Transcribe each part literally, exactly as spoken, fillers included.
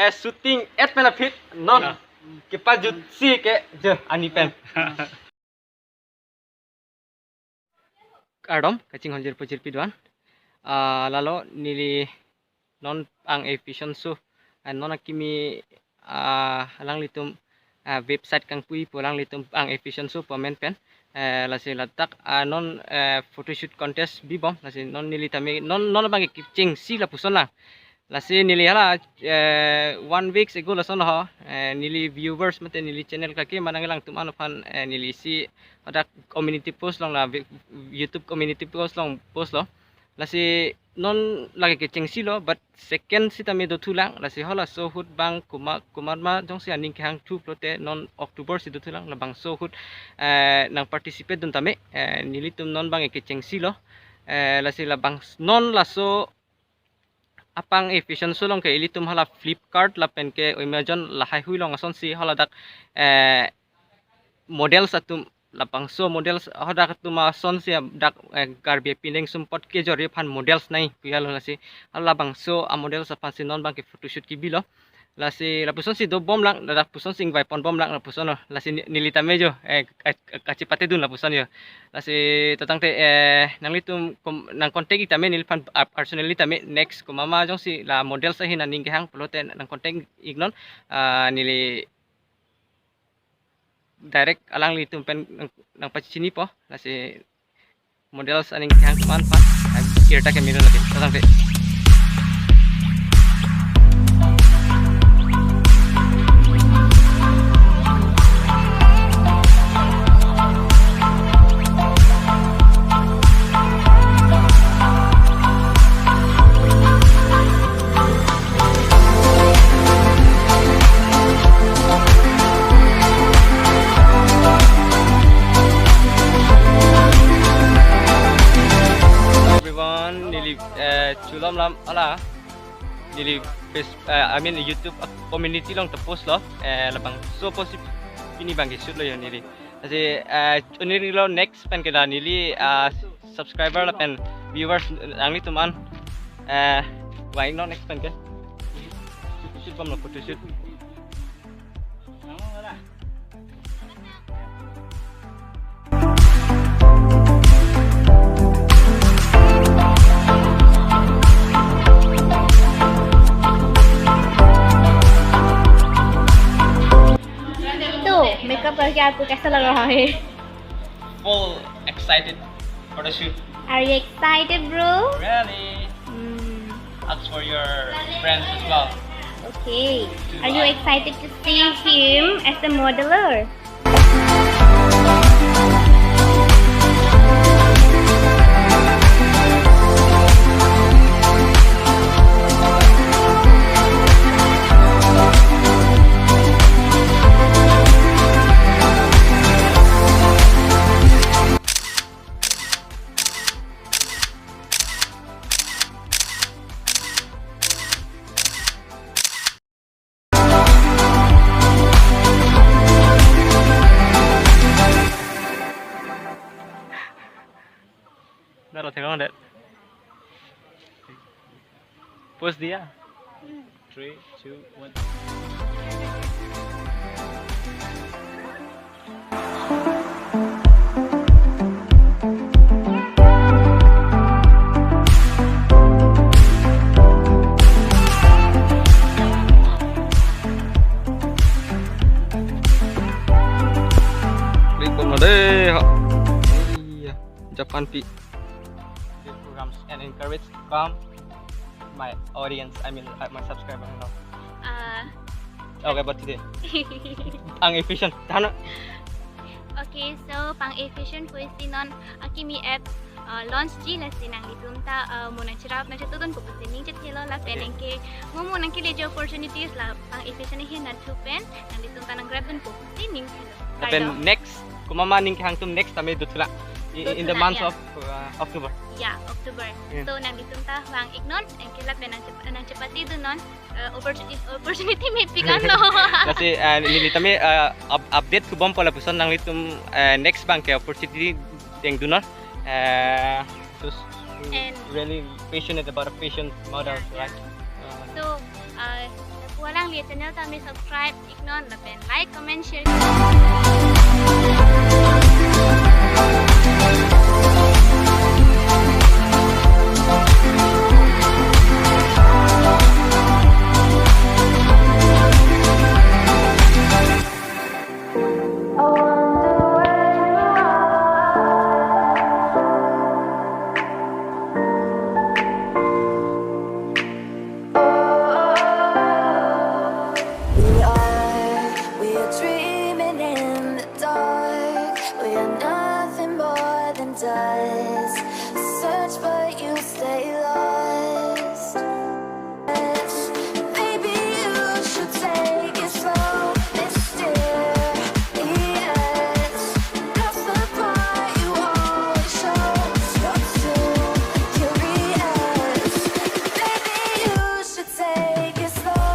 Eh, shooting et pen aphi non. Ya. Kepajutsi ke je ani pen. Kardom, kachinghon jirpo jirpi do-an. Ah, lalo neli non ang a fashion show, ah, non akimi, ah, alanglitum, ah, website kangpuipo alanglitum ang a fashion show pu amen pen. Eh, lasi ladak, ah, non, eh, photoshoot contest bibom, lasi non neli tame, non, non abang kechengsi lapuson lang. Lasi neli hala, eh, one weeks ago lason ho, eh, neli viewers mate neli channel kake manang langtum ano aphan, eh, neli si hadak community post along la vi-, YouTube community post along post lo. Lasi non lake kechengsi lo, but second sitame dothu lang, lasi halaso ahut bang komat, komat ma jongsi aning kehang thu pulote non October si dothu lang, labangso ahut, eh, nang participate dun tame, eh, nelitum non bang kechengsi lo, eh, lasi labang non laso apang a fashion show along ke ilitum hala Flipkart lapen ke Amazon lahai hui along asonsi haladak, eh, models atum labangso models hadak atum asonsi dak, eh, Karbi apining sumpot kejor aphan models nangpuilo lasi halabangso a models aphansi non bang ke photoshoot kebilo. Lasi lapusonsi dobom lang, ladak pusonsi ingvai ponbom lang lapuson lo. Lasi ni-, neli tame jo, eh, ka-, ka-, kachepate dun lapuson jo. Lasi to tangte, eh, nanglitum kom-, nang contact ik tame neliphan, ah, personally tame next komat ma jongsi la models ahin aning kehang pulote nang contact ik non, ah, neli direct alanglitum pen nang, nangpachinipo, lasi models aning kehang komat aphan, ah, irta ke milo lagi, to tangte. Everyone, neli, eh, chulom lam ala. Neli face, eh, I mean YouTube community along ta post lo, eh, labangso post si pini bang ke shoot lo jo neli. Lasi, eh, unir lo next pen ke la neli, ah, subscriber lapen viewers nanglitum an, eh, why not next pen ke? Shoot, shoot bom lo, photoshoot. तो मेकअप करके आपको कैसा लग रहा है? Full excited for the shoot. Are you excited, bro? Really? Hmm. Ask for your friends as well. Okay. Are you excited to see him as a modeler? Daro thek on det. Pose diya. Three, two, one. Klik bom lo deh, ha. Iya, Japan pi. These programs and encourage to come my audience, I mean, uh, my subscriber, you know. Ah. Okay, but today, ang efficient, tano? Okay, so pang efficient pusi non akimi app, uh, launch ji, lasi nanglitum ta, uh, mo nangcherap nangchetudunpo pusi ning chethelo lapen Okay. Anke mo mo nangkeleji opportunities la pang efficient ahin nangthu pen nanglitum ta nang grab dunpo pusi ning chethelo. Lapen Kardom. Next, komat ma aning kehang atum next tame dothu lang. I-, i-, in the Dothu lang, month yeah. Of, uh, October. Yeah, October. Yeah. So nanglitum ta vang ik non, anke lapen nangchep-, nangchepate dun non, uh, opportunity, opportunity mepik ano. Lasi, uh, neli tame, uh, up-, update thu bompo lapuson nanglitum, uh, next bang ke opportunity deng dun non. Uh, so s-, And really passionate about the fashion models, Yeah, yeah. Right? Uh, So, uh, Pu alangli channel tame subscribe iknon lapen like, comment, share. We are, we are dreaming in the dark. We are nothing more than dust. Search, but you stay lost. Maybe you should take it slow, mysterious. Lost the part you always show. You're too curious. Maybe you should take it slow.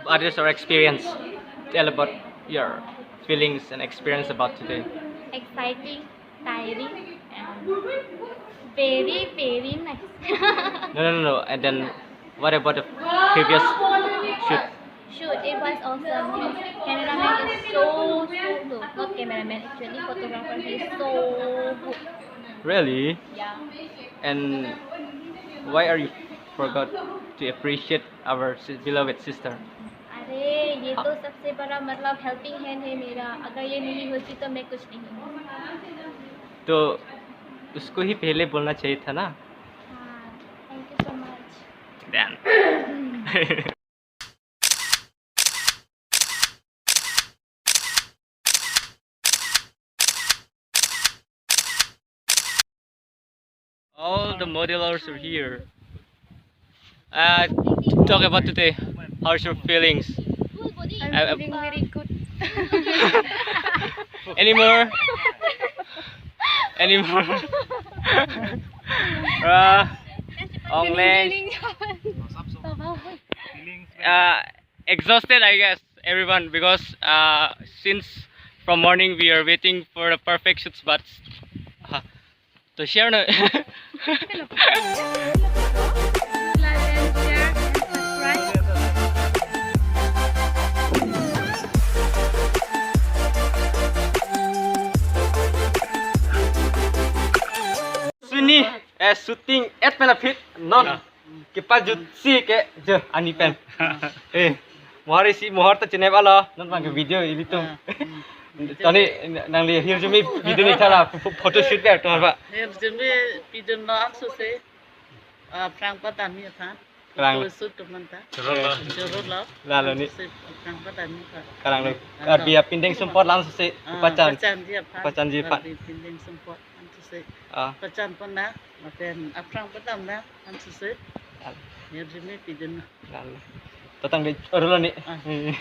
What is your experience? Tell about your feelings and experience about today. Exciting, tiring, and very, very nice. No, no, no, no. And then what about the previous shoot? Shoot, it was awesome. His cameraman is so, so good. Not cameraman, actually, photographer. He is so good. Really? Yeah. And why are you forgot to appreciate our si- beloved sister? अरे, ये तो सबसे बड़ा, मतलब, helping hand है मेरा। अगर ये नहीं होती तो मैं कुछ नहीं हूँ। तो उसको ही पहले बोलना चाहिए था ना। हाँ, thank you so much. Then. All the modelers are here. Uh, talk about today. How's your feelings? I'm Uh, feeling very good. Any more? Any more? Uh, Ong Leng. Uh, exhausted, I guess, everyone, because uh, since from morning we are waiting for the perfect shoots, but uh, to share no. Like and share and subscribe. Suni, eh, shooting at Pelapit, non. Kepajutsi ke je ani pen. Eh, mohor isi mohor ta chinep alo, non bang ke video ilitum. Ah, hmm. Tani nangli hirjume video ni thala pho- photo shoot ber to ba. Hirjume video no ansose, ah, phrang padam ni tha. Phrang. Photo shoot to man ta. Choro lo. Choro lo. Lalo ni. Ansose phrang padam ni tha. Karang lo. Ah, Karbi apindeng sumpot langsose Ah, pachan. Pachanji aphan. Pachanji aphan. Karbi apindeng sumpot ansose. Ah. Pachan pon na, lapen aphrang padam na, ansose. Al. Hirjume pidun na. Al. Tatang di, oh, dulu nih. Ah. Hmm.